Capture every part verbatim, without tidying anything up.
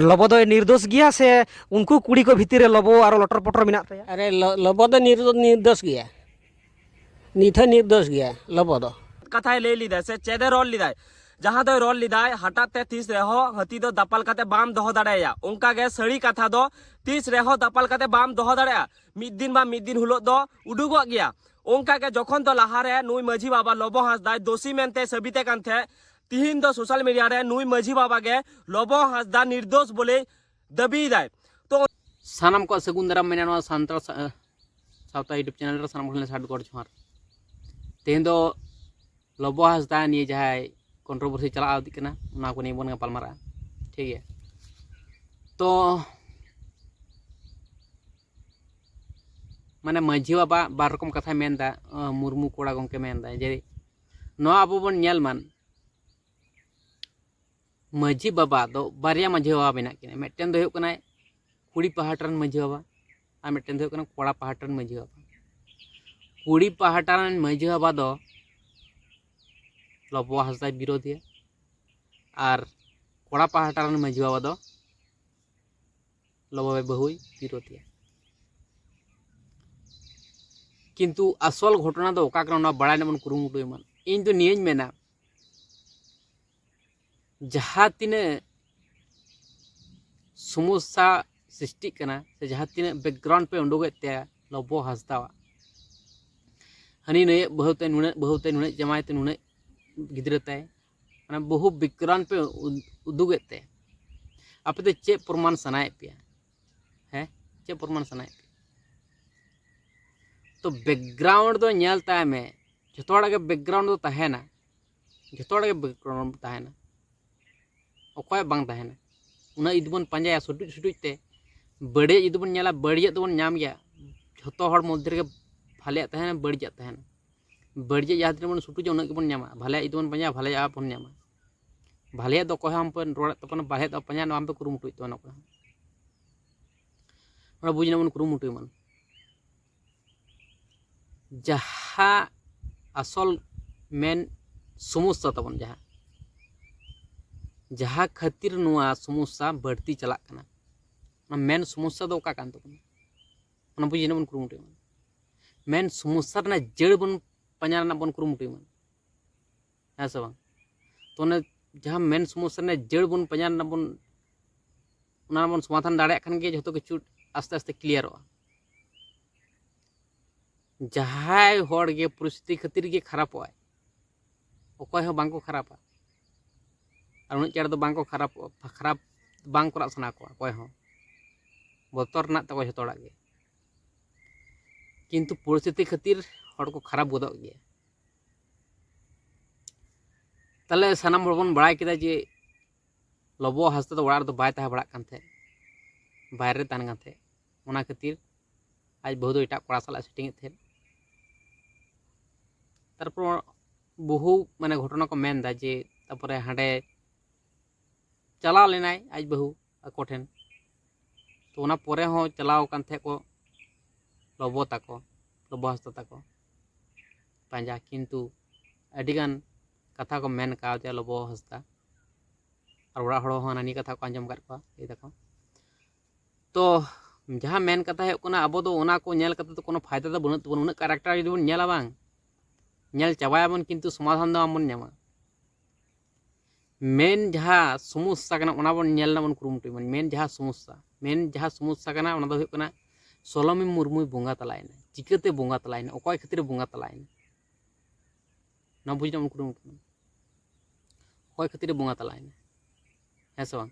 ᱞᱚᱵᱚ ᱫᱚᱭ ᱱᱤᱨᱫᱳᱥ ᱜᱮᱭᱟ ᱥᱮ ᱩᱱᱠᱩ ᱠᱩᱲᱤ ᱠᱚ ᱵᱷᱤᱛᱤᱨ ᱨᱮ ᱞᱚᱵᱚ ᱟᱨᱚ ᱞᱚᱴᱚᱨ ᱯᱚᱴᱚᱨ ᱢᱮᱱᱟᱜ ᱛᱟᱭᱟ? ᱟᱨᱮ, ᱞᱚ-, ᱞᱚᱵᱚ ᱫᱚ ᱱᱤᱨᱫᱳ-, ᱱᱤᱨᱫᱳᱥ ᱜᱮᱭᱟ᱾ ᱱᱤᱛ ᱦᱚᱸ ᱱᱤᱨᱫᱳᱥ ᱜᱮᱭᱟ ᱞᱚᱵᱚ ᱫᱚ᱾ ᱠᱟᱛᱷᱟᱭ ᱞᱟᱹᱭ ᱞᱮᱫᱟᱭ ᱥᱮ ᱪᱮᱫ ᱮ ᱨᱚᱲ ᱞᱮᱫᱟᱭ? ᱡᱟᱦᱟᱸ ᱫᱚᱭ ᱨᱚᱲ ᱞᱮᱫᱟᱭ, ᱦᱟᱴᱟᱜ ᱛᱮ ᱛᱤᱥ ᱨᱮᱦᱚᱸ ᱦᱟᱹᱛᱤ ᱫᱚ ᱫᱟᱯᱟᱞ ᱠᱟᱛᱮ ᱵᱟᱢ ᱫᱚᱦᱚ ᱫᱟᱲᱮᱭᱟᱭᱟ᱾ ᱚᱱᱠᱟ ᱜᱮ ᱥᱟᱹᱲᱤ ᱠᱟᱛᱷᱟ ᱫᱚ ᱛᱤᱥ ᱨᱮᱦᱚᱸ ᱫᱟᱯᱟᱞ ᱠᱟᱛᱮ ᱵᱟᱢ ᱫᱚᱦᱚ ᱫᱟᱲᱮᱭᱟᱜᱼᱟ᱾ ᱢᱤᱫ ᱫᱤᱱ ᱵᱟ ᱢᱤᱫ ᱫᱤᱱ ᱦᱤᱞᱳᱜ ᱫᱚ ᱩᱰᱩᱠᱚᱜ ᱜᱮᱭᱟ᱾ ᱚᱱᱠᱟ ᱜᱮ ᱡᱚᱠᱷᱚᱱ ᱫᱚ ᱞᱟᱦᱟᱨᱮ ᱱᱩᱭ ᱢᱟᱹᱡᱷᱤ ᱵᱟᱵᱟ ᱞᱚᱵᱚ ᱦᱟᱸᱥᱫᱟᱭ ᱫᱳᱥᱤ ᱢᱮᱱᱛᱮ ᱥᱟᱹᱵᱤᱛᱮ ᱠᱟᱱ ᱛᱟᱦᱮᱸᱫ, ᱛᱤᱦᱤᱧ ᱫᱚ ᱥᱳᱥᱟᱞ ᱢᱤᱰᱤᱭᱟ ᱨᱮ ᱱᱩᱭ ᱢᱟᱹᱡᱷᱤ ᱵᱟᱵᱟ ᱜᱮ ᱞᱚᱵᱚ ᱦᱟᱸᱥᱫᱟ ᱱᱤᱨᱫᱳᱥ ᱵᱚᱞᱮ ᱫᱟᱹᱵᱤᱭᱮᱫᱟᱭ᱾ ᱛᱚ ᱥᱟᱱᱟᱢ ᱠᱚᱣᱟᱜ ᱥᱟᱹᱜᱩᱱ ᱫᱟᱨᱟᱢ ᱢᱮᱱᱟᱜᱼᱟ ᱱᱚᱣᱟ ᱥᱟᱱᱛᱟᱲ ᱥᱟ-, ᱥᱟᱶᱛᱟ YouTube ᱪᱮᱱᱮᱞ ᱨᱮ᱾ ᱥᱟᱱᱟᱢ ᱠᱚ ᱴᱷᱮᱱ ᱥᱟᱹᱜᱩᱱ ᱡᱚᱦᱟᱨ᱾ ᱛᱮᱦᱮᱧ ᱫᱚ ᱞᱚᱵᱚ ᱦᱟᱸᱥᱫᱟ ᱱᱤᱭᱮ ᱡᱟᱦᱟᱸᱭ ᱠᱚᱱᱴᱨᱳᱵᱷᱟᱨᱥᱤ ᱪᱟᱞᱟᱣ ᱤᱫᱤᱜ ᱠᱟᱱᱟ, ᱚᱱᱟ ᱠᱚ ᱱᱤᱭᱮ ᱵᱚᱱ ᱜᱟᱯᱟᱞ ᱢᱟᱨᱟᱜᱼᱟ, ᱴᱷᱤᱠ ᱜᱮᱭᱟ? ᱛᱚ ᱢᱟᱱᱮ ᱢᱟᱹᱡᱷᱤ ᱵᱟᱵᱟ ᱵᱟᱨ ᱨᱚᱠᱚᱢ ᱠᱟᱛᱷᱟᱭ ᱢᱮᱱᱫᱟ, ᱟᱸ, ᱢᱩᱨᱢᱩ ᱠᱚᱲᱟ ᱜᱚᱢᱠᱮ ᱢᱮᱱᱫᱟ ᱡᱮ ᱱᱚᱣᱟ ᱟᱵᱚ ᱵᱚᱱ ᱧᱮᱞ ᱢᱟ, ᱢᱟᱹᱡᱷᱤ ᱵᱟᱵᱟ ᱫᱚ ᱵᱟᱨᱭᱟ ᱢᱟᱹᱡᱷᱤ ᱵᱟᱵᱟ ᱢᱮᱱᱟᱜ ᱠᱤᱱᱟ᱾ ᱢᱤᱫᱴᱮᱱ ᱫᱚ ᱦᱩᱭᱩᱜ ᱠᱟᱱᱟᱭ ᱠᱩᱲᱤ ᱯᱟᱦᱴᱟ ᱨᱮᱱ ᱢᱟᱹᱡᱷᱤ ᱵᱟᱵᱟ, ᱟᱨ ᱢᱤᱫᱴᱮᱱ ᱫᱚ ᱦᱩᱭᱩᱜ ᱠᱟᱱᱟ ᱠᱚᱲᱟ ᱯᱟᱦᱴᱟ ᱨᱮᱱ ᱢᱟᱹᱡᱷᱤ ᱵᱟᱵᱟ᱾ ᱠᱩᱲᱤ ᱯᱟᱦᱴᱟ ᱨᱮᱱ ᱢᱟᱹᱡᱷᱤ ᱵᱟᱵᱟ ᱫᱚ ᱞᱚᱵᱚ ᱦᱟᱸᱥᱫᱟᱭ ᱵᱤᱨᱳᱫᱷᱤᱭᱟ, ᱟᱨ ᱠᱚᱲᱟ ᱯᱟᱦᱴᱟ ᱨᱮᱱ ᱢᱟᱹᱡᱷᱤ ᱵᱟᱵᱟ ᱫᱚ ᱞᱚᱵᱚ ᱵᱟᱹᱦᱩᱭ ᱵᱤᱨᱳᱫᱷᱤᱭᱟ᱾ ᱠᱤᱱᱛᱩ ᱟᱥᱚᱞ ᱜᱷᱚᱴᱚᱱᱟ ᱫᱚ ᱚᱠᱟ ᱠᱟᱱᱟ, ᱚᱱᱟ ᱵᱟᱲᱟᱭ ᱨᱮᱱᱟᱜ ᱵᱚᱱ ᱠᱩᱨᱩᱢᱩᱴᱩᱭ ᱢᱟ᱾ ᱤᱧ ᱫᱚ ᱱᱤᱭᱟᱹᱧ ᱢᱮᱱᱟ, ᱡᱟᱦᱟᱸ ᱛᱤᱱᱟᱹᱜ ᱥᱚᱢᱚᱥᱥᱟ ᱥᱨᱤᱥᱴᱤᱜ ᱠᱟᱱᱟ ᱥᱮ ᱡᱟᱦᱟᱸ ᱛᱤᱱᱟᱹᱜ ᱵᱮᱠᱜᱨᱟᱣᱩᱱᱰ ᱯᱮ ᱩᱰᱩᱠᱮᱫ ᱛᱟᱭᱟ ᱞᱚᱵᱚ ᱦᱟᱸᱥᱫᱟᱣᱟᱜ, ᱦᱟᱹᱱᱤ ᱱᱟᱹᱭᱟᱜ ᱵᱟᱹᱦᱩ ᱛᱮ ᱱᱩᱱᱟᱹᱜ, ᱵᱟᱹᱦᱩ ᱛᱮ ᱱᱩᱱᱟᱹᱜ, ᱡᱟᱢᱟᱭ ᱛᱮ ᱱᱩᱱᱟᱹᱜ ᱜᱤᱫᱽᱨᱟᱹ ᱛᱟᱭ, ᱢᱟᱱᱮ ᱵᱚᱦᱩ ᱵᱮᱠᱜᱨᱟᱣᱩᱱᱰ ᱯᱮ ᱩᱫ-, ᱩᱫᱩᱜᱮᱫ ᱛᱟᱭᱟ᱾ ᱟᱯᱮ ᱫᱚ ᱪᱮᱫ ᱯᱨᱚᱢᱟᱱ ᱥᱟᱱᱟᱭᱮᱫ ᱯᱮᱭᱟ? ᱦᱮᱸ, ᱪᱮᱫ ᱯᱨᱚᱢᱟᱱ ᱥᱟᱱᱟᱭᱮᱫ ᱯᱮᱭᱟ? ᱛᱚ ᱵᱮᱠᱜᱨᱟᱣᱩᱱᱰ ᱫᱚ ᱧᱮᱞ ᱛᱟᱭ ᱢᱮ, ᱡᱷᱚᱛᱚ ᱦᱚᱲᱟᱜ ᱜᱮ ᱵᱮᱠᱜᱨᱟᱣᱩᱱᱰ ᱫᱚ ᱛᱟᱦᱮᱱᱟ, ᱡᱷᱚᱛᱚ ᱦᱚᱲᱟᱜ ᱜᱮ ᱵᱮᱠᱜᱨᱟᱣᱩᱱᱰ ᱛᱟᱦᱮᱱᱟ, ᱚᱠᱚᱭᱟᱜ ᱵᱟᱝ ᱛᱟᱦᱮᱱᱟ? ᱩᱱᱟᱹᱜ ᱡᱩᱫᱤ ᱵᱚᱱ ᱯᱟᱸᱡᱟᱭᱟ ᱥᱩᱴᱩᱡ ᱥᱩᱴᱩᱡ ᱛᱮ, ᱵᱟᱹᱲᱤᱡ ᱡᱩᱫᱤ ᱵᱚᱱ ᱧᱮᱞᱟ, ᱵᱟᱹᱲᱤᱡᱟᱜ ᱫᱚᱵᱚᱱ ᱧᱟᱢ ᱜᱮᱭᱟ᱾ ᱡᱷᱚᱛᱚ ᱦᱚᱲ ᱢᱚᱫᱽᱫᱷᱮ ᱨᱮᱜᱮ ᱵᱷᱟᱞᱮᱭᱟᱜ ᱛᱟᱦᱮᱱᱟ, ᱵᱟᱹᱲᱤᱡᱟᱜ ᱛᱟᱦᱮᱱᱟ᱾ ᱵᱟᱹᱲᱤᱡᱟᱜ ᱡᱟᱦᱟᱸ ᱛᱤᱱᱟᱹᱜ ᱵᱚᱱ ᱥᱩᱴᱩᱡᱟ, ᱩᱱᱟᱹᱜ ᱜᱮᱵᱚᱱ ᱧᱟᱢᱟ᱾ ᱵᱷᱟᱞᱮᱭᱟᱜ ᱡᱩᱫᱤ ᱵᱚᱱ ᱯᱟᱸᱡᱟᱭᱟ, ᱵᱷᱟᱞᱮᱭᱟᱜ ᱵᱚᱱ ᱧᱟᱢᱟ᱾ ᱵᱷᱟᱞᱮᱭᱟᱜ ᱫᱚ ᱚᱠᱚᱭ ᱦᱚᱸ ᱵᱟᱢ ᱯᱮ ᱨᱚᱲᱮᱫ ᱛᱟᱵᱚᱱᱟ, ᱵᱟᱹᱲᱤᱡᱟᱜ ᱫᱚ ᱯᱟᱸᱡᱟ ᱨᱮᱱᱟᱜ ᱵᱟᱢ ᱯᱮ ᱠᱩᱨᱩᱢᱩᱴᱩᱭᱮᱫ ᱛᱟᱵᱚᱱᱟ ᱚᱠᱚᱭ ᱦᱚᱸ᱾ ᱚᱱᱟ ᱵᱩᱡᱽ ᱨᱮᱱᱟᱜ ᱵᱚᱱ ᱠᱩᱨᱩᱢᱩᱴᱩᱭ ᱢᱟ᱾ ᱡᱟᱦᱟᱸ ᱟᱥᱚᱞ ᱢᱮᱱ ᱥᱚᱢᱚᱥᱥᱟ ᱛᱟᱵᱚᱱ, ᱡᱟᱦᱟᱸ ᱡᱟᱦᱟᱸ ᱠᱷᱟᱹᱛᱤᱨ ᱱᱚᱣᱟ ᱥᱚᱢᱚᱥᱥᱟ ᱵᱟᱹᱲᱛᱤ ᱪᱟᱞᱟᱜ ᱠᱟᱱᱟ, ᱚᱱᱟ ᱢᱮᱱ ᱥᱚᱢᱚᱥᱥᱟ ᱫᱚ ᱚᱠᱟ ᱠᱟᱱ ᱛᱟᱵᱚᱱᱟ, ᱚᱱᱟ ᱵᱩᱡᱽ ᱨᱮᱱᱟᱜ ᱵᱚᱱ ᱠᱩᱨᱩᱢᱩᱴᱩᱭ ᱢᱟ᱾ ᱢᱮᱱ ᱥᱚᱢᱚᱥᱥᱟ ᱨᱮᱱᱟᱜ ᱡᱟᱹᱲ ᱵᱚᱱ ᱯᱟᱸᱡᱟ ᱨᱮᱱᱟᱜ ᱵᱚᱱ ᱠᱩᱨᱩᱢᱩᱴᱩᱭ ᱢᱟ, ᱦᱮᱸ ᱥᱮ ᱵᱟᱝ? ᱛᱚ ᱚᱱᱮ ᱡᱟᱦᱟᱸ ᱢᱮᱱ ᱥᱚᱢᱚᱥᱥᱟ ᱨᱮᱱᱟᱜ ᱡᱟᱹᱲ ᱵᱚᱱ ᱯᱟᱸᱡᱟ ᱨᱮᱱᱟᱜ ᱵᱚᱱ, ᱚᱱᱟ ᱵᱚᱱ ᱥᱚᱢᱟᱫᱷᱟᱱ ᱫᱟᱲᱮᱭᱟᱜ ᱠᱷᱟᱱ ᱜᱮ ᱡᱷᱚᱛᱚ ᱠᱤᱪᱷᱩ ᱟᱥᱛᱮ ᱟᱥᱛᱮ ᱠᱞᱤᱭᱟᱨᱚᱜᱼᱟ᱾ ᱡᱟᱦᱟᱸᱭ ᱦᱚᱲ ᱜᱮ ᱯᱚᱨᱤᱥᱛᱷᱤᱛᱤ ᱠᱷᱟᱹᱛᱤᱨ ᱜᱮ ᱠᱷᱟᱨᱟᱯᱚᱜᱼᱟᱭ, ᱚᱠᱚᱭ ᱦᱚᱸ ᱵᱟᱝᱠᱚ ᱠᱷᱟᱨᱟᱯᱟ᱾ ᱟᱨ ᱩᱱᱟᱹᱜ ᱪᱟᱬ ᱫᱚ ᱵᱟᱝᱠᱚ ᱠᱷᱟᱨᱟᱯᱚᱜᱼᱟ, ᱠᱷᱟᱨᱟᱯ ᱵᱟᱝ ᱠᱚᱨᱟᱜ ᱥᱟᱱᱟ ᱠᱚᱣᱟ ᱚᱠᱚᱭ ᱦᱚᱸ᱾ ᱵᱚᱛᱚᱨ ᱨᱮᱱᱟᱜ ᱛᱟᱠᱚ ᱡᱷᱚᱛᱚ ᱦᱚᱲᱟᱜ ᱜᱮ, ᱠᱤᱱᱛᱩ ᱯᱚᱨᱤᱥᱛᱷᱤᱛᱤ ᱠᱷᱟᱹᱛᱤᱨ ᱦᱚᱲ ᱠᱚ ᱠᱷᱟᱨᱟᱯ ᱜᱚᱫᱚᱜ ᱜᱮᱭᱟ᱾ ᱛᱟᱦᱞᱮ ᱥᱟᱱᱟᱢ ᱦᱚᱲ ᱵᱚᱱ ᱵᱟᱲᱟᱭ ᱠᱮᱫᱟ ᱡᱮ ᱞᱚᱵᱚ ᱦᱟᱸᱥᱫᱟ ᱫᱚ ᱚᱲᱟᱜ ᱨᱮᱫᱚ ᱵᱟᱭ ᱛᱟᱦᱮᱸ ᱵᱟᱲᱟᱜ ᱠᱟᱱ ᱛᱟᱦᱮᱸᱫ, ᱵᱟᱭᱨᱮ ᱨᱮ ᱛᱟᱦᱮᱱ ᱠᱟᱱ ᱛᱟᱦᱮᱸᱫ᱾ ᱚᱱᱟ ᱠᱷᱟᱹᱛᱤᱨ ᱟᱡ ᱵᱟᱹᱦᱩ ᱫᱚ ᱮᱴᱟᱜ ᱠᱚᱲᱟ ᱥᱟᱞᱟᱜ ᱥᱮᱴᱤᱝ ᱮᱫ ᱛᱟᱦᱮᱸᱫ᱾ ᱛᱟᱨᱯᱚᱨ ᱵᱚᱦᱩ ᱢᱟᱱᱮ ᱜᱷᱚᱴᱚᱱᱟ ᱠᱚ ᱢᱮᱱ ᱮᱫᱟ ᱡᱮ ᱛᱟᱨᱯᱚᱨᱮ ᱦᱟᱸᱰᱮ ᱪᱟᱞᱟᱣ ᱞᱮᱱᱟᱭ ᱟᱡ ᱵᱟᱹᱦᱩ ᱟᱠᱚ ᱴᱷᱮᱱ᱾ ᱛᱚ ᱚᱱᱟ ᱯᱚᱨᱮ ᱦᱚᱸ ᱪᱟᱞᱟᱣ ᱟᱠᱟᱱ ᱛᱟᱦᱮᱸᱫ ᱠᱚ ᱞᱚᱵᱚ ᱛᱟᱠᱚ, ᱞᱚᱵᱚ ᱦᱟᱸᱥᱫᱟ ᱛᱟᱠᱚ ᱯᱟᱸᱡᱟ, ᱠᱤᱱᱛᱩ ᱟᱹᱰᱤᱜᱟᱱ ᱠᱟᱛᱷᱟ ᱠᱚ ᱢᱮᱱ ᱠᱟᱣᱫᱮᱭᱟ ᱞᱚᱵᱚ ᱦᱟᱸᱥᱫᱟ᱾ ᱟᱨ ᱚᱲᱟᱜ ᱦᱚᱲ ᱦᱚᱸ ᱦᱟᱱᱟ ᱱᱤᱭᱟᱹ ᱠᱟᱛᱷᱟ ᱠᱚ ᱟᱸᱡᱚᱢ ᱟᱠᱟᱫ ᱠᱚᱣᱟ, ᱞᱟᱹᱭ ᱫᱟᱠᱚ᱾ ᱛᱚ ᱡᱟᱦᱟᱸ ᱢᱮᱱ ᱠᱟᱛᱷᱟ ᱦᱩᱭᱩᱜ ᱠᱟᱱᱟ, ᱟᱵᱚ ᱫᱚ ᱚᱱᱟ ᱠᱚ ᱧᱮᱞ ᱠᱟᱛᱮ ᱫᱚ ᱠᱳᱱᱳ ᱯᱷᱟᱭᱫᱟ ᱫᱚ ᱵᱟᱹᱱᱩᱜ ᱛᱟᱵᱚᱱᱟ᱾ ᱩᱱᱟᱹᱜ ᱠᱮᱨᱮᱠᱴᱟᱨ ᱡᱩᱫᱤ ᱵᱚᱱ ᱧᱮᱞᱟ ᱵᱟᱝ, ᱧᱮᱞ ᱪᱟᱵᱟᱭᱟᱵᱚᱱ, ᱠᱤᱱᱛᱩ ᱥᱚᱢᱟᱫᱷᱟᱱ ᱫᱚ ᱵᱟᱵᱚᱱ ᱧᱟᱢᱟ᱾ ᱢᱮᱱ ᱡᱟᱦᱟᱸ ᱥᱚᱢᱚᱥᱥᱟ ᱠᱟᱱᱟ, ᱚᱱᱟ ᱵᱚᱱ ᱧᱮᱞ ᱨᱮᱱᱟᱜ ᱵᱚᱱ ᱠᱩᱨᱩᱢᱩᱴᱩᱭ ᱢᱟ᱾ ᱢᱮᱱ ᱡᱟᱦᱟᱸ ᱥᱚᱢᱚᱥᱥᱟ, ᱢᱮᱱ ᱡᱟᱦᱟᱸ ᱥᱚᱢᱚᱥᱥᱟ ᱠᱟᱱᱟ, ᱚᱱᱟ ᱫᱚ ᱦᱩᱭᱩᱜ ᱠᱟᱱᱟ ᱥᱚᱞᱚᱢᱤ ᱢᱩᱨᱢᱩᱭ ᱵᱚᱸᱜᱟ ᱛᱟᱞᱟᱭᱮᱱᱟ᱾ ᱪᱤᱠᱟᱹᱛᱮ ᱵᱚᱸᱜᱟ ᱛᱟᱞᱟᱭᱮᱱᱟ? ᱚᱠᱚᱭ ᱠᱷᱟᱹᱛᱤᱨᱮ ᱵᱚᱸᱜᱟ ᱛᱟᱞᱟᱭᱮᱱᱟ? ᱱᱚᱣᱟ ᱵᱩᱡᱽ ᱨᱮᱱᱟᱜ ᱵᱚᱱ ᱠᱩᱨᱩᱢᱩᱴᱩᱭ ᱢᱟ᱾ ᱚᱠᱚᱭ ᱠᱷᱟᱹᱛᱤᱨᱮ ᱵᱚᱸᱜᱟ ᱛᱟᱞᱟᱭᱮᱱᱟ? ᱦᱮᱸ ᱥᱮ ᱵᱟᱝ?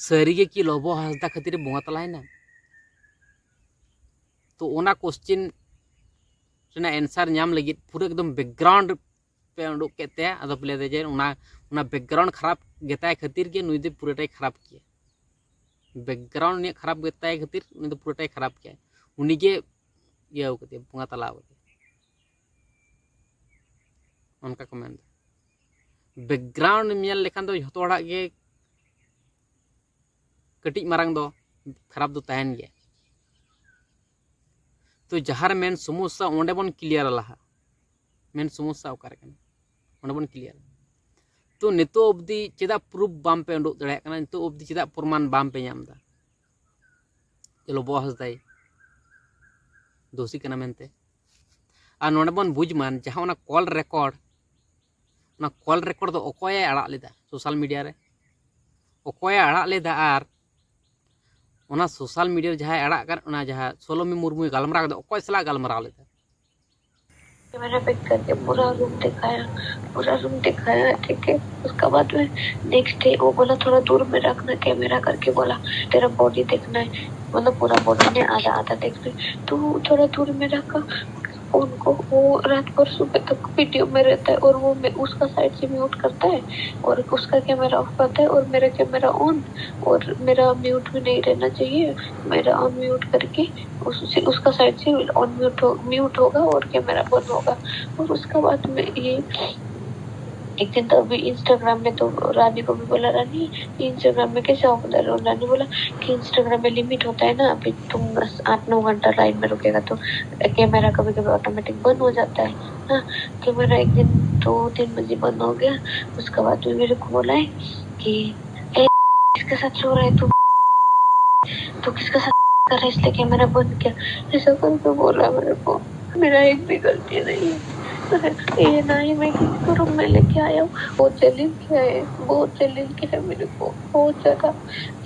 ᱥᱟᱹᱨᱤᱜᱮ ᱠᱤ ᱞᱚᱵᱚ ᱦᱟᱸᱥᱫᱟ ᱠᱷᱟᱹᱛᱤᱨᱮ ᱵᱚᱸᱜᱟ ᱛᱟᱞᱟᱭᱮᱱᱟ? ᱛᱚ ᱚᱱᱟ ᱠᱚᱥᱪᱮᱱ ᱨᱮᱱᱟᱜ ᱮᱱᱥᱟᱨ ᱧᱟᱢ ᱞᱟᱹᱜᱤᱫ ᱯᱩᱨᱟᱹ ᱮᱠᱫᱚᱢ ᱵᱮᱠᱜᱨᱟᱣᱩᱱᱰ ᱯᱮ ᱩᱰᱩᱠ ᱠᱮᱫ ᱛᱟᱭᱟ᱾ ᱟᱫᱚ ᱯᱮ ᱞᱟᱹᱭᱫᱟ ᱡᱮ ᱚᱱᱟ, ᱚᱱᱟ ᱵᱮᱠᱜᱨᱟᱣᱩᱱᱰ ᱠᱷᱟᱨᱟᱯ ᱜᱮᱛᱟᱭ ᱠᱷᱟᱹᱛᱤᱨ ᱜᱮ ᱱᱩᱭ ᱫᱚ ᱯᱩᱨᱟᱹᱴᱟᱭ ᱠᱷᱟᱨᱟᱯ ᱠᱮᱭᱟ᱾ ᱵᱮᱠᱜᱨᱟᱣᱩᱱᱰ ᱩᱱᱤᱭᱟᱜ ᱠᱷᱟᱨᱟᱯ ᱜᱮᱛᱟᱭ ᱠᱷᱟᱹᱛᱤᱨ ᱩᱱᱤ ᱫᱚ ᱯᱩᱨᱟᱹᱴᱟᱭ ᱠᱷᱟᱨᱟᱯ ᱠᱮᱭᱟ᱾ ᱩᱱᱤᱜᱮ ᱤᱭᱟᱹ ᱠᱟᱫᱮᱭᱟ, ᱵᱚᱸᱜᱟ ᱛᱟᱞᱟ ᱠᱟᱫᱮᱭᱟ᱾ ᱚᱱᱠᱟ ᱠᱚ ᱢᱮᱱᱫᱟ᱾ ᱵᱮᱠᱜᱨᱟᱣᱩᱱᱰ ᱧᱮᱞ ᱞᱮᱠᱷᱟᱱ ᱫᱚ ᱡᱷᱚᱛᱚ ᱦᱚᱲᱟᱜ ᱜᱮ ᱠᱟᱹᱴᱤᱡ ᱢᱟᱨᱟᱝ ᱫᱚ ᱠᱷᱟᱨᱟᱯ ᱫᱚ ᱛᱟᱦᱮᱱ ᱜᱮᱭᱟ᱾ ᱛᱚ ᱡᱟᱦᱟᱸ ᱨᱮ ᱢᱮᱱ ᱥᱚᱢᱚᱥᱥᱟ, ᱚᱸᱰᱮ ᱵᱚᱱ ᱠᱞᱤᱭᱟᱨᱟ ᱞᱟᱦᱟ᱾ ᱢᱮᱱ ᱥᱚᱢᱚᱥᱥᱟ ᱚᱠᱟᱨᱮ ᱠᱟᱱᱟ, ᱚᱸᱰᱮ ᱵᱚᱱ ᱠᱞᱤᱭᱟᱨᱟ᱾ ᱛᱚ ᱱᱤᱛᱚᱜ ᱚᱵᱫᱤ ᱪᱮᱫᱟᱜ ᱯᱨᱩᱯᱷ ᱵᱟᱝ ᱯᱮ ᱩᱰᱩᱠ ᱫᱟᱲᱮᱭᱟᱜ ᱠᱟᱱᱟ? ᱱᱤᱛᱚᱜ ᱚᱵᱫᱤ ᱪᱮᱫᱟᱜ ᱯᱨᱚᱢᱟᱱ ᱵᱟᱝ ᱯᱮ ᱧᱟᱢ ᱮᱫᱟ ᱡᱮ ᱞᱚᱵᱚ ᱦᱟᱸᱥᱫᱟᱭ ᱫᱳᱥᱤ ᱠᱟᱱᱟ ᱢᱮᱱᱛᱮ? ᱟᱨ ᱱᱚᱰᱮ ᱵᱚᱱ ᱵᱩᱡᱽ ᱢᱟ, ᱡᱟᱦᱟᱸ ᱚᱱᱟ ᱠᱚᱞ ᱨᱮᱠᱚᱨᱰ, ᱚᱱᱟ ᱠᱚᱞ ᱨᱮᱠᱚᱨᱰ ᱫᱚ ᱚᱠᱚᱭᱮ ᱟᱲᱟᱜ ᱞᱮᱫᱟ ᱥᱳᱥᱟᱞ ᱢᱤᱰᱤᱭᱟ ᱨᱮ? ᱚᱠᱚᱭᱮ ᱟᱲᱟᱜ ᱞᱮᱫᱟ? ᱟᱨ ᱚᱱᱟ ᱥᱳᱥᱟᱞ ᱢᱤᱰᱤᱭᱟ ᱨᱮ ᱡᱟᱦᱟᱸᱭ ᱟᱲᱟᱜ ᱠᱟᱱ, ᱚᱱᱟ ᱡᱟᱦᱟᱸ ᱥᱳᱞᱳᱢᱤ ᱢᱩᱨᱢᱩᱭ ᱜᱟᱞᱢᱟᱨᱟᱣ ᱠᱮᱫᱟ, ᱚᱠᱚᱭ ᱥᱟᱞᱟᱜ ᱜᱟᱞᱢᱟᱨᱟᱣ ᱞᱮᱫᱟ? कैमरा पिक करके पूरा रूम दिखाया, पूरा रूम दिखाया, ठीक है। उसके बाद में नेक्स्ट डे वो बोला, थोड़ा दूर में रखना कैमरा करके बोला, तेरा बॉडी देखना है, मतलब पूरा बॉडी नहीं, आधा आधा देखना है। तो थोड़ा दूर में रखा उनको। वो रात भर सुबह तक वीडियो में रहता है और वो मैं उसका साइड से म्यूट करता है और उसका कैमरा ऑफ करता है और मेरा कैमरा ऑन, और मेरा म्यूट भी नहीं रहना चाहिए, मेरा अनम्यूट करके उस, उसका साइड से अनम्यूट हो, म्यूट होगा और कैमरा बंद होगा। और उसका बाद में ये एक दिन तो अभी इंस्टाग्राम में तो रानी को भी बोला, रानी इंस्टाग्राम में कैसे ऑफ कर रहे हो? रानी बोला कि इंस्टाग्राम में लिमिट होता है ना, अभी तुम बस आठ नौ घंटा लाइन में रुकेगा तो कैमरा कभी कभी ऑटोमेटिक बंद हो जाता है ना। कैमरा एक दिन दो तीन बजे बंद हो गया। उसके बाद भी मेरे को बोला है कि ए, किसके साथ सो रहा है तू? तू किसके साथ कर रहा है, इसलिए कैमरा बंद किया? ऐसा करके बोला मेरे को। मेरा एक भी गलती नहीं है। ये ना ही मैं किसी को रूम में लेके आया हूँ। बहुत जलील किया है, बहुत जलील किया है मेरे को, बहुत ज्यादा।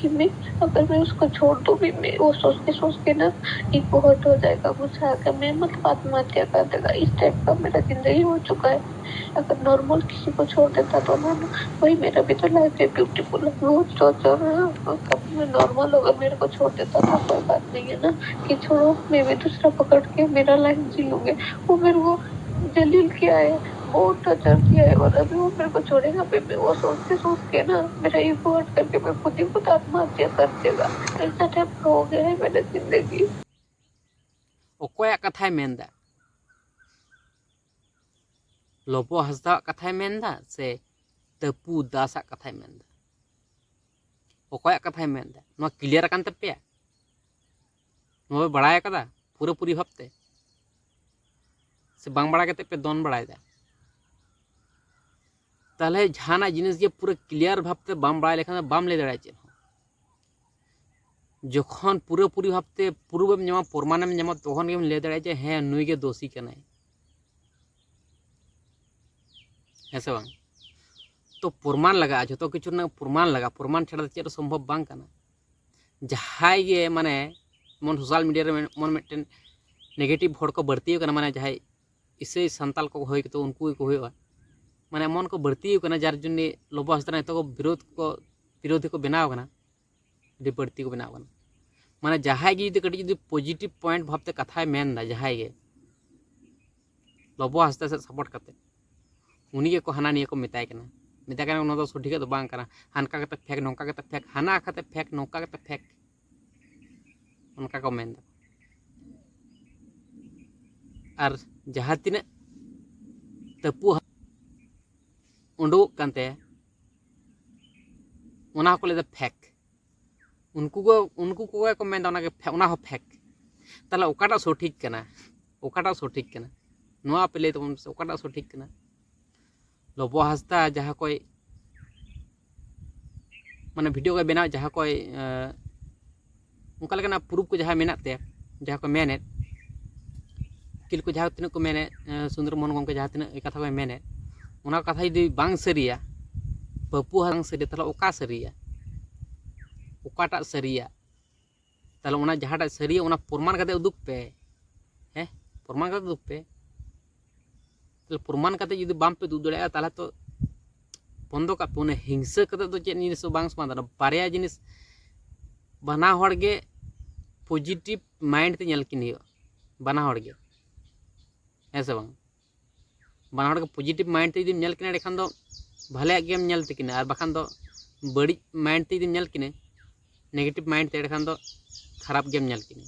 कि मैं, अगर मैं उसको छोड़ दूँ भी, मैं वो सोच के सोच के ना एक बहुत हो जाएगा गुस्सा आकर मैं मतलब आत्महत्या कर देगा। इस टाइप का मेरा जिंदगी हो चुका है। अगर नॉर्मल किसी को छोड़ देता तो ना, भाई मेरा भी तो लाइफ है ब्यूटीफुल, बहुत सोच रहा है। कभी मैं नॉर्मल होगा, मेरे को छोड़ देता तो कोई बात नहीं है ना, कि छोड़ो मैं भी दूसरा पकड़ के मेरा लाइफ जी लूंगी। वो मेरे को जलील किया है, बहुत टॉर्चर किया है, और अभी वो मेरे को छोड़ेगा भी, मैं वो सोच के सोच के ना मेरा ईगो हर्ट करके मैं खुद ही खुद आत्महत्या कर देगा। ऐसा टाइप का हो गया है मेरा जिंदगी। ᱚᱠᱚᱭᱟᱜ ᱠᱟᱛᱷᱟᱭ ᱢᱮᱱᱫᱟ? ᱞᱚᱵᱚ ᱦᱟᱸᱥᱫᱟᱣᱟᱜ ᱠᱟᱛᱷᱟᱭ ᱢᱮᱱᱫᱟ ᱥᱮ ᱛᱟᱹᱯᱩ ᱫᱟᱥᱟᱜ ᱠᱟᱛᱷᱟᱭ ᱢᱮᱱᱫᱟ? ᱚᱠᱚᱭᱟᱜ ᱠᱟᱛᱷᱟᱭ ᱢᱮᱱᱫᱟ? ᱱᱚᱣᱟ ᱠᱞᱤᱭᱟᱨ ᱟᱠᱟᱱ ᱛᱟᱯᱮᱭᱟ? ᱱᱚᱣᱟ ᱯᱮ ᱵᱟᱲᱟᱭ ᱟᱠᱟᱫᱟ ᱯᱩᱨᱟᱹᱯᱩᱨᱤ ᱵᱷᱟᱵᱛᱮ, ᱥᱮ ᱵᱟᱝ ᱵᱟᱲᱟᱭ ᱠᱟᱛᱮ ᱯᱮ ᱫᱚᱱ ᱵᱟᱲᱟᱭᱮᱫᱟ? ᱛᱟᱦᱚᱞᱮ ᱡᱟᱦᱟᱱᱟᱜ ᱡᱤᱱᱤᱥ ᱜᱮ ᱯᱩᱨᱟᱹ ᱠᱞᱤᱭᱟᱨ ᱵᱷᱟᱵᱛᱮ ᱵᱟᱢ ᱵᱟᱲᱟᱭ ᱞᱮᱠᱷᱟᱱ ᱫᱚ ᱵᱟᱢ ᱞᱟᱹᱭ ᱫᱟᱲᱮᱭᱟᱜᱼᱟ ᱪᱮᱫ ᱦᱚᱸ᱾ ᱡᱚᱠᱷᱚᱱ ᱯᱩᱨᱟᱹᱯᱩᱨᱤ ᱵᱷᱟᱵᱛᱮ ᱯᱨᱩᱯᱷ ᱮᱢ ᱧᱟᱢᱟ, ᱯᱨᱚᱢᱟᱱ ᱮᱢ ᱧᱟᱢᱟ, ᱛᱚᱠᱷᱚᱱ ᱜᱮᱢ ᱞᱟᱹᱭ ᱫᱟᱲᱮᱭᱟᱜᱼᱟ ᱡᱮ ᱦᱮᱸ, ᱱᱩᱭ ᱜᱮ ᱫᱳᱥᱤ ᱠᱟᱱᱟᱭ᱾ ᱦᱮᱸ ᱥᱮ ᱵᱟᱝ? ᱛᱚ ᱯᱨᱚᱢᱟᱱ ᱞᱟᱜᱟᱜᱼᱟ, ᱡᱷᱚᱛᱚ ᱠᱤᱪᱷᱩ ᱨᱮᱱᱟᱜ ᱯᱨᱚᱢᱟᱱ ᱞᱟᱜᱟᱜᱼᱟ᱾ ᱯᱨᱚᱢᱟᱱ ᱪᱷᱟᱲᱟ ᱫᱚ ᱪᱮᱫ ᱦᱚᱸ ᱥᱚᱢᱵᱷᱚᱵ ᱵᱟᱝ ᱠᱟᱱᱟ᱾ ᱡᱟᱦᱟᱸᱭ ᱜᱮ ᱢᱟᱱᱮ ᱮᱢᱚᱱ ᱥᱳᱥᱟᱞ ᱢᱤᱰᱤᱭᱟ ᱨᱮ ᱮᱢᱚᱱ ᱢᱤᱫᱴᱮᱱ ᱱᱮᱜᱮᱴᱤᱵᱷ ᱦᱚᱲ ᱠᱚ ᱵᱟᱹᱲᱛᱤ ᱟᱠᱟᱱᱟ, ᱢᱟᱱᱮ ᱡᱟᱦᱟᱸᱭ ᱤᱥᱟᱹᱭ ᱥᱟᱱᱛᱟᱞ ᱠᱚ ᱦᱩᱭ ᱠᱟᱛᱮ ᱩᱱᱠᱩ ᱜᱮᱠᱚ ᱦᱩᱭᱩᱜᱼᱟ, ᱢᱟᱱᱮ ᱮᱢᱚᱱ ᱠᱚ ᱵᱟᱹᱲᱛᱤ ᱟᱠᱟᱱᱟ ᱡᱟᱨ ᱡᱚᱱᱱᱮ ᱞᱚᱵᱚ ᱦᱟᱸᱥᱫᱟ ᱱᱤᱛᱚᱜ ᱠᱚ ᱵᱤᱨᱳᱫᱷ ᱠᱚ ᱵᱤᱨᱳᱫᱷᱤ ᱠᱚ ᱵᱮᱱᱟᱣ ᱟᱠᱟᱱᱟ, ᱟᱹᱰᱤ ᱵᱟᱹᱲᱛᱤ ᱠᱚ ᱵᱮᱱᱟᱣ ᱟᱠᱟᱱᱟ᱾ ᱢᱟᱱᱮ ᱡᱟᱦᱟᱸᱭ ᱜᱮ ᱡᱩᱫᱤ ᱠᱟᱹᱴᱤᱡ ᱡᱩᱫᱤ ᱯᱚᱡᱤᱴᱤᱵᱷ ᱯᱚᱭᱮᱱᱴ ᱵᱷᱟᱵᱛᱮ ᱠᱟᱛᱷᱟᱭ ᱢᱮᱱᱫᱟ, ᱡᱟᱦᱟᱸᱭ ᱜᱮ ᱞᱚᱵᱚ ᱦᱟᱸᱥᱫᱟ ᱥᱮᱫ ᱥᱟᱯᱳᱨᱴ ᱠᱟᱛᱮ, ᱩᱱᱤ ᱜᱮᱠᱚ ᱦᱟᱱᱟ ᱱᱤᱭᱟᱹ ᱠᱚ ᱢᱮᱛᱟᱭ ᱠᱟᱱᱟ, ᱢᱮᱛᱟᱭ ᱠᱟᱱᱟ ᱱᱚᱣᱟ ᱫᱚ ᱥᱚᱴᱷᱤᱠᱟᱜ ᱫᱚ ᱵᱟᱝ ᱠᱟᱱᱟ, ᱦᱟᱱᱠᱟ ᱠᱟᱛᱮ ᱯᱷᱮᱠ, ᱱᱚᱝᱠᱟ ᱠᱟᱛᱮ ᱯᱷᱮᱠ, ᱦᱟᱱᱟ ᱠᱟᱛᱮ ᱯᱷᱮᱠ, ᱱᱚᱝᱠᱟ ᱠᱟᱛᱮ ᱯᱷᱮᱠ, ᱚᱱᱠᱟ ᱠᱚ ᱢᱮᱱᱫᱟ᱾ ᱟᱨ ᱡᱟᱦᱟᱸ ᱛᱤᱱᱟᱹᱜ ᱛᱟᱹᱯᱩ ᱩᱰᱩᱠᱚᱜ ᱠᱟᱱ ᱛᱟᱭᱟ, ᱚᱱᱟ ᱦᱚᱸᱠᱚ ᱞᱟᱹᱭᱫᱟ ᱯᱷᱮᱠ᱾ ᱩᱱᱠᱩ ᱠᱚ ᱩᱱᱠᱩ ᱠᱚᱜᱮ ᱠᱚ ᱢᱮᱱᱫᱟ ᱚᱱᱟᱜᱮ ᱯᱷᱮ- ᱚᱱᱟ ᱦᱚᱸ ᱯᱷᱮᱠ᱾ ᱛᱟᱦᱚᱞᱮ ᱚᱠᱟᱴᱟᱜ ᱥᱚᱴᱷᱤᱠ ᱠᱟᱱᱟ? ᱚᱠᱟᱴᱟᱜ ᱥᱚᱴᱷᱤᱠ ᱠᱟᱱᱟ? ᱱᱚᱣᱟ ᱟᱯᱮ ᱞᱟᱹᱭ ᱛᱟᱵᱚᱱ ᱯᱮᱥᱮ, ᱚᱠᱟᱴᱟᱜ ᱥᱚᱴᱷᱤᱠ ᱠᱟᱱᱟ? ᱞᱚᱵᱚ ᱦᱟᱸᱥᱫᱟ ᱡᱟᱦᱟᱸ ᱠᱚᱭ ᱢᱟᱱᱮ ᱵᱷᱤᱰᱤᱭᱳ ᱠᱚᱭ ᱵᱮᱱᱟᱣ, ᱡᱟᱦᱟᱸ ᱠᱚᱭ ᱚᱱᱠᱟ ᱞᱮᱠᱟᱱᱟᱜ ᱯᱨᱩᱯᱷ ᱠᱚ ᱡᱟᱦᱟᱸ ᱢᱮᱱᱟᱜ ᱛᱟᱭᱟ, ᱡᱟᱦᱟᱸ ᱠᱚ ᱢᱮᱱᱮᱫ, ᱩᱠᱤᱞ ᱠᱚ ᱡᱟᱦᱟᱸ ᱛᱤᱱᱟᱹᱜ ᱠᱚ ᱢᱮᱱᱮᱫ, ᱥᱩᱱᱫᱚᱨ ᱢᱳᱦᱚᱱ ᱜᱚᱢᱠᱮ ᱡᱟᱦᱟᱸ ᱛᱤᱱᱟᱹᱜ ᱠᱟᱛᱷᱟ ᱠᱚᱭ ᱢᱮᱱᱮᱫ, ᱚᱱᱟ ᱠᱟᱛᱷᱟ ᱡᱩᱫᱤ ᱵᱟᱝ ᱥᱟᱹᱨᱤᱭᱟ, ᱯᱟᱹᱯᱩ ᱵᱟᱝ ᱥᱟᱹᱨᱤᱭᱟ, ᱛᱟᱦᱚᱞᱮ ᱚᱠᱟ ᱥᱟᱹᱨᱤᱭᱟ? ᱚᱠᱟᱴᱟᱜ ᱥᱟᱹᱨᱤᱭᱟ? ᱛᱟᱦᱚᱞᱮ ᱚᱱᱟ ᱡᱟᱦᱟᱸᱴᱟᱜ ᱥᱟᱹᱨᱤᱭᱟ ᱚᱱᱟ ᱯᱨᱚᱢᱟᱱ ᱠᱟᱛᱮ ᱩᱫᱩᱜ ᱯᱮ᱾ ᱦᱮᱸ, ᱯᱨᱚᱢᱟᱱ ᱠᱟᱛᱮ ᱩᱫᱩᱜ ᱯᱮ᱾ ᱛᱟᱦᱚᱞᱮ ᱯᱨᱚᱢᱟᱱ ᱠᱟᱛᱮ ᱡᱩᱫᱤ ᱵᱟᱝ ᱯᱮ ᱩᱫᱩᱜ ᱫᱟᱲᱮᱭᱟᱜᱼᱟ, ᱛᱟᱦᱚᱞᱮ ᱛᱚ ᱵᱚᱱᱫᱚ ᱠᱟᱜ ᱯᱮ᱾ ᱚᱱᱟ ᱦᱤᱝᱥᱟᱹ ᱠᱟᱛᱮ ᱫᱚ ᱪᱮᱫ ᱡᱤᱱᱤᱥ ᱦᱚᱸ ᱵᱟᱝ ᱥᱚᱢᱟᱫᱷᱟᱱᱚᱜᱼᱟ᱾ ᱵᱟᱨᱭᱟ ᱡᱤᱱᱤᱥ ᱵᱟᱱᱟ ᱦᱚᱲ ᱜᱮ ᱯᱚᱡᱤᱴᱤᱵᱷ ᱢᱟᱭᱤᱱᱰ ᱛᱮ ᱧᱮᱞ ᱠᱤᱱ ᱦᱩᱭᱩᱜᱼᱟ, ᱵᱟᱱᱟ ᱦᱚᱲ ᱜᱮ, ᱦᱮᱸ ᱥᱮ ᱵᱟᱝ? ᱵᱟᱱᱟ ᱦᱚᱲ ᱜᱮ ᱯᱚᱡᱤᱴᱤᱵᱷ ᱢᱟᱭᱤᱱᱰ ᱛᱮ ᱡᱩᱫᱤᱢ ᱧᱮᱞ ᱠᱤᱱᱟ, ᱮᱸᱰᱮᱠᱷᱟᱱ ᱫᱚ ᱵᱷᱟᱞᱮᱭᱟᱜ ᱜᱮᱢ ᱧᱮᱞ ᱛᱟᱹᱠᱤᱱᱟ, ᱟᱨ ᱵᱟᱠᱷᱟᱱ ᱫᱚ ᱵᱟᱹᱲᱤᱡ ᱢᱟᱭᱤᱱᱰ ᱛᱮ ᱡᱩᱫᱤᱢ ᱧᱮᱞ ᱠᱤᱱᱟ, ᱱᱮᱜᱮᱴᱤᱵᱷ ᱢᱟᱭᱤᱱᱰ ᱛᱮ, ᱮᱸᱰᱮᱠᱷᱟᱱ ᱫᱚ ᱠᱷᱟᱨᱟᱯ ᱜᱮᱢ ᱧᱮᱞ ᱠᱤᱱᱟ᱾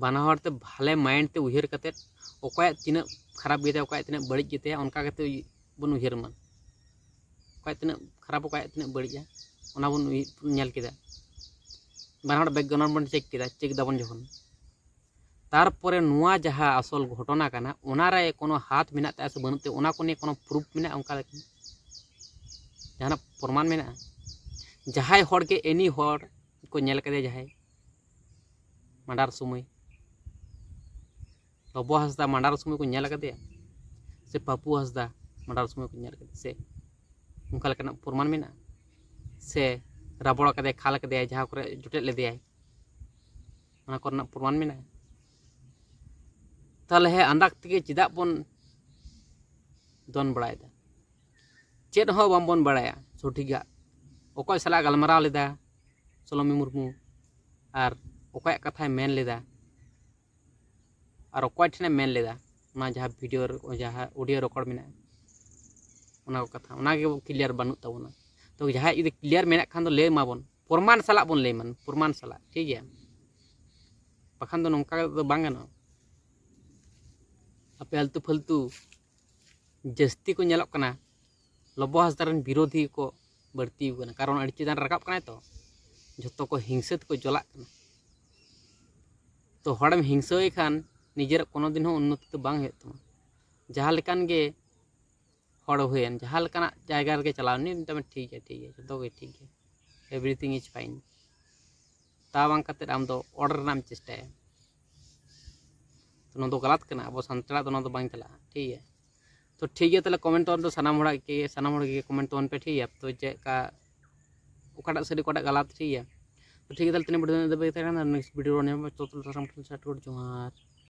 ᱵᱟᱱᱟ ᱦᱚᱲ ᱛᱮ ᱵᱷᱟᱞᱮ ᱢᱟᱭᱤᱱᱰ ᱛᱮ ᱩᱭᱦᱟᱹᱨ ᱠᱟᱛᱮᱫ, ᱚᱠᱚᱭᱟᱜ ᱛᱤᱱᱟᱹᱜ ᱠᱷᱟᱨᱟᱯ ᱜᱮᱛᱟᱭᱟ, ᱚᱠᱚᱭᱟᱜ ᱛᱤᱱᱟᱹᱜ ᱵᱟᱹᱲᱤᱡ ᱜᱮᱛᱟᱭᱟ, ᱚᱱᱠᱟ ᱠᱟᱛᱮ ᱵᱚᱱ ᱩᱭᱦᱟᱹᱨ ᱢᱟ᱾ ᱚᱠᱚᱭᱟᱜ ᱛᱤᱱᱟᱹᱜ ᱠᱷᱟᱨᱟᱯ, ᱚᱠᱚᱭᱟᱜ ᱛᱤᱱᱟᱹᱜ ᱵᱟᱹᱲᱤᱡᱼᱟ, ᱚᱱᱟ ᱵᱚᱱ ᱩᱭ- ᱧᱮᱞ ᱠᱮᱫᱟ᱾ ᱵᱟᱱᱟ ᱦᱚᱲ ᱵᱮᱠᱜᱨᱟᱣᱩᱱᱰ ᱵᱚᱱ ᱪᱮᱠ ᱠᱮᱫᱟ, ᱪᱮᱠ ᱫᱟᱵᱚᱱ ᱡᱚᱠᱷᱚᱱ, ᱛᱟᱨᱯᱚᱨᱮ ᱱᱚᱣᱟ ᱡᱟᱦᱟᱸ ᱟᱥᱚᱞ ᱜᱷᱚᱴᱚᱱᱟ ᱠᱟᱱᱟ, ᱚᱱᱟᱨᱮ ᱠᱳᱱᱳ ᱦᱟᱛ ᱢᱮᱱᱟᱜ ᱛᱟᱭᱟ ᱥᱮ ᱵᱟᱹᱱᱩᱜ ᱛᱟᱭᱟ, ᱚᱱᱟ ᱠᱚ ᱱᱤᱭᱮ ᱠᱳᱱᱳ ᱯᱨᱩᱯᱷ ᱢᱮᱱᱟᱜᱼᱟ? ᱚᱱᱠᱟ ᱞᱮᱠᱟ ᱡᱟᱦᱟᱱᱟᱜ ᱯᱨᱚᱢᱟᱱ ᱢᱮᱱᱟᱜᱼᱟ? ᱡᱟᱦᱟᱸᱭ ᱦᱚᱲ ᱜᱮ, ᱮᱱᱤ ᱦᱚᱲ ᱠᱚ ᱧᱮᱞ ᱠᱟᱫᱮᱭᱟ ᱡᱟᱦᱟᱸᱭ ᱢᱟᱰᱟᱨ ᱥᱚᱢᱚᱭ, ᱞᱚᱵᱚ ᱦᱟᱸᱥᱫᱟ ᱢᱟᱰᱟᱨ ᱥᱚᱢᱚᱭ ᱠᱚ ᱧᱮᱞ ᱠᱟᱫᱮᱭᱟ ᱥᱮ ᱯᱟᱯᱩ ᱦᱟᱸᱥᱫᱟ ᱢᱟᱰᱟᱨ ᱥᱚᱢᱚᱭ ᱠᱚ ᱧᱮᱞ ᱠᱟᱫᱮᱭᱟ ᱥᱮ ᱚᱱᱠᱟ ᱞᱮᱠᱟᱱᱟᱜ ᱯᱨᱚᱢᱟᱱ ᱢᱮᱱᱟᱜᱼᱟ? ᱥᱮ ᱨᱟᱵᱚᱲ ᱠᱟᱫᱮᱭᱟᱭ, ᱠᱷᱟᱞ ᱠᱟᱫᱮᱭᱟᱭ, ᱡᱟᱦᱟᱸ ᱠᱚᱨᱮ ᱡᱚᱴᱮᱫ ᱞᱮᱫᱮᱭᱟᱭ, ᱚᱱᱟ ᱠᱚᱨᱮᱱᱟᱜ ᱯᱨᱚᱢᱟᱱ ᱢᱮᱱᱟᱜᱼᱟ? ᱛᱟᱦᱚᱞᱮ ᱦᱮᱸ, ᱟᱸᱫᱟᱠ ᱛᱮᱜᱮ ᱪᱮᱫᱟᱜ ᱵᱚᱱ ᱫᱚᱱ ᱵᱟᱲᱟᱭᱮᱫᱟ? ᱪᱮᱫ ᱦᱚᱸ ᱵᱟᱝᱵᱚᱱ ᱵᱟᱲᱟᱭᱟ ᱥᱚᱴᱷᱤᱠᱟᱜ᱾ ᱚᱠᱚᱭ ᱥᱟᱞᱟᱜ ᱜᱟᱞᱢᱟᱨᱟᱣ ᱞᱮᱫᱟ ᱥᱳᱞᱳᱢᱤ ᱢᱩᱨᱢᱩ, ᱟᱨ ᱚᱠᱚᱭᱟᱜ ᱠᱟᱛᱷᱟᱭ ᱢᱮᱱ ᱞᱮᱫᱟ, ᱟᱨ ᱚᱠᱚᱭ ᱴᱷᱮᱱᱮ ᱢᱮᱱ ᱞᱮᱫᱟ, ᱚᱱᱟ ᱡᱟᱦᱟᱸ ᱵᱷᱤᱰᱤᱭᱳ, ᱡᱟᱦᱟᱸ ᱚᱰᱤᱭᱳ ᱨᱮᱠᱚᱨᱰ ᱢᱮᱱᱟᱜᱼᱟ, ᱚᱱᱟ ᱠᱚ ᱠᱟᱛᱷᱟ, ᱚᱱᱟ ᱜᱮ ᱠᱞᱤᱭᱟᱨ ᱵᱟᱹᱱᱩᱜ ᱛᱟᱵᱚᱱᱟ᱾ ᱛᱚ ᱡᱟᱦᱟᱸᱭ ᱡᱩᱫᱤ ᱠᱞᱤᱭᱟᱨ ᱢᱮᱱᱟᱜ ᱠᱷᱟᱱ ᱫᱚ ᱞᱟᱹᱭ ᱢᱟᱵᱚᱱ, ᱯᱨᱚᱢᱟᱱ ᱥᱟᱞᱟᱜ ᱵᱚᱱ ᱞᱟᱹᱭ ᱢᱟ, ᱯᱨᱚᱢᱟᱱ ᱥᱟᱞᱟᱜ, ᱴᱷᱤᱠ ᱜᱮᱭᱟ? ᱵᱟᱠᱷᱟᱱ ᱫᱚ ᱱᱚᱝᱠᱟ ᱫᱚ ᱵᱟᱝ ᱜᱟᱱᱚᱜᱼᱟ᱾ ᱟᱯᱮ ᱟᱞᱛᱩ ᱯᱷᱟᱞᱛᱩ ᱡᱟᱹᱥᱛᱤ ᱠᱚ ᱧᱮᱞᱚᱜ ᱠᱟᱱᱟ, ᱞᱚᱵᱚ ᱦᱟᱸᱥᱫᱟ ᱨᱮᱱ ᱵᱤᱨᱳᱫᱷᱤ ᱠᱚ ᱵᱟᱹᱲᱛᱤ ᱟᱠᱟᱱᱟ, ᱠᱟᱨᱚᱱ ᱟᱹᱰᱤ ᱪᱮᱛᱟᱱ ᱨᱮ ᱨᱟᱠᱟᱵ ᱠᱟᱱᱟᱭ ᱛᱚ, ᱡᱷᱚᱛᱚ ᱠᱚ ᱦᱤᱝᱥᱟᱹ ᱛᱮᱠᱚ ᱪᱟᱞᱟᱜ ᱠᱟᱱᱟ᱾ ᱛᱚ ᱦᱚᱲᱮᱢ ᱦᱤᱝᱥᱟᱹᱭᱮ ᱠᱷᱟᱱ ᱱᱤᱡᱮᱨᱟᱜ ᱠᱳᱱᱳ ᱫᱤᱱ ᱦᱚᱸ ᱩᱱᱱᱚᱛᱤ ᱫᱚ ᱵᱟᱝ ᱦᱩᱭᱩᱜ ᱛᱟᱢᱟ᱾ ᱡᱟᱦᱟᱸ ᱞᱮᱠᱟᱱ ᱜᱮ ᱦᱚᱲ ᱦᱩᱭᱮᱱ, ᱡᱟᱦᱟᱸ ᱞᱮᱠᱟᱱᱟᱜ ᱡᱟᱭᱜᱟ ᱨᱮᱜᱮ ᱪᱟᱞᱟᱣ, ᱩᱱᱤ ᱢᱮᱛᱟᱢᱟ, "ᱴᱷᱤᱠ ᱜᱮᱭᱟ, ᱴᱷᱤᱠ ᱜᱮᱭᱟ, ᱡᱚᱛᱚ ᱜᱮ ᱴᱷᱤᱠ ᱜᱮᱭᱟ, everything is fine", ᱛᱟ ᱵᱟᱝ ᱠᱟᱛᱮᱫ ᱟᱢ ᱫᱚ ᱚᱲ ᱨᱮᱱᱟᱜ ᱮᱢ ᱪᱮᱥᱴᱟᱭᱟ᱾ ᱛᱚ ᱱᱚᱣᱟ ᱫᱚ ᱜᱟᱞᱟᱛ ᱠᱟᱱᱟ, ᱟᱵᱚ ᱥᱟᱱᱛᱟᱲᱟᱜ ᱫᱚ ᱱᱚᱣᱟ ᱫᱚ ᱵᱟᱝ ᱪᱟᱞᱟᱜᱼᱟ, ᱴᱷᱤᱠ ᱜᱮᱭᱟ? ᱛᱚ ᱴᱷᱤᱠ ᱜᱮᱭᱟ, ᱛᱟᱦᱚᱞᱮ ᱠᱚᱢᱮᱱᱴ ᱛᱟᱵᱚᱱ ᱯᱮ ᱥᱟᱱᱟᱢ ᱦᱚᱲᱟᱜ ᱜᱮ, ᱥᱟᱱᱟᱢ ᱦᱚᱲ ᱜᱮ ᱠᱚᱢᱮᱱᱴ ᱛᱟᱵᱚᱱ ᱯᱮ, ᱴᱷᱤᱠ ᱜᱮᱭᱟ? ᱛᱚ ᱪᱮᱫ ᱞᱮᱠᱟ, ᱚᱠᱟᱴᱟᱜ ᱥᱟᱹᱨᱤ, ᱚᱠᱟᱴᱟᱜ ᱜᱟᱞᱟᱛ, ᱴᱷᱤᱠ ᱜᱮᱭᱟ? ᱛᱚ ᱴᱷᱤᱠ ᱜᱮᱭᱟ, ᱛᱟᱦᱚᱞᱮ ᱛᱤᱱᱟᱹᱜ ᱵᱷᱤᱰᱤᱭᱳ ᱫᱷᱟᱹᱵᱤᱡ ᱛᱟᱦᱮᱸ ᱠᱟᱱᱟ, next ᱵᱷᱤᱰᱤᱭᱳ ᱨᱮ ᱧᱟᱯᱟᱢ, ᱛᱚᱛᱚ ᱥᱟᱱᱟᱢ ᱴᱷᱮᱱ ᱥᱟᱴ ᱠᱳᱴᱤ ᱡᱚᱦᱟᱨ᱾